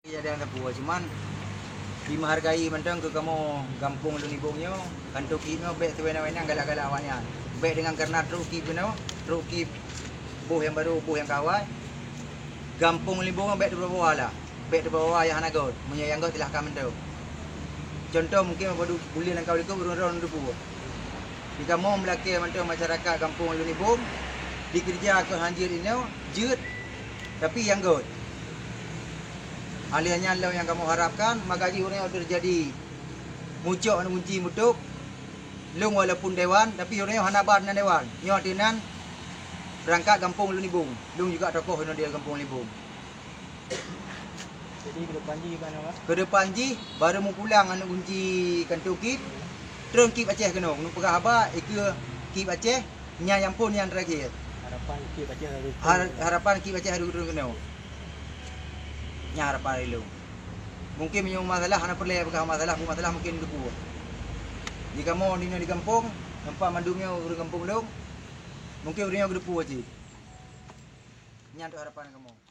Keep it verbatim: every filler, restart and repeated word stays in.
Ya, ada yang teupeu, cuman dimeuhargai mantong keu kamoe gampông Lôn Ibong nyoe, kantô kip nyoe bèk siwena-wena galak-galak awaknyan. Bèk deungon kareuna trok kip keunoe, trok kip boh nyang barô, boh nyang ka awai. Gampông Lôn Ibong bèk teubawa-bawa lah, bèk teubawa-bawa nyang hana göt. Meunyoe nyang göt silahkan mantong. Cuntoh mungken bak buleuen nyang ka likôt ureueng droeneuh teupeu. Di kamoe meulakèe mantong masyarakat gampông Lôn Ibong, dikeureuja keu han jeuet inoe, jeuet, tapi nyang göt. Alèh nyan lom nyang kamoe harapkan, maka jih ureueng nyoe teujadi mucok aneuk gunci mutôb, lôn walaupun dewan, tapi ureueng nyoe hana ban nan dewan. Nyoe ateueh nan peurangkat gampông Lôn Ibong. Lôn juga tokoh inoe di gampông Lôn Ibong. Jadi, keudepan jih gimana, Pak? Keudepan jih, barô meupulang aneuk gunci kantô kip, treun kip Aceh keunoe. Keuneuk peugah haba, ikeue kip Aceh, nyan nyang phôn nyang terakhir. Harapan kip Aceh harôh Har-, harapan kip Aceh harôh treun keunoe. Nyan harapan lôn. Mungken meunyoe masalah hana peureulèe peugah masalah, bu masalah mungken geupeue. Di kamoe di nyoe di gampông, nampak mandum nyoe ureueng gampông lôn, mungken ureueng nyoe geupeue cit. Nyan tu harapan kamoe.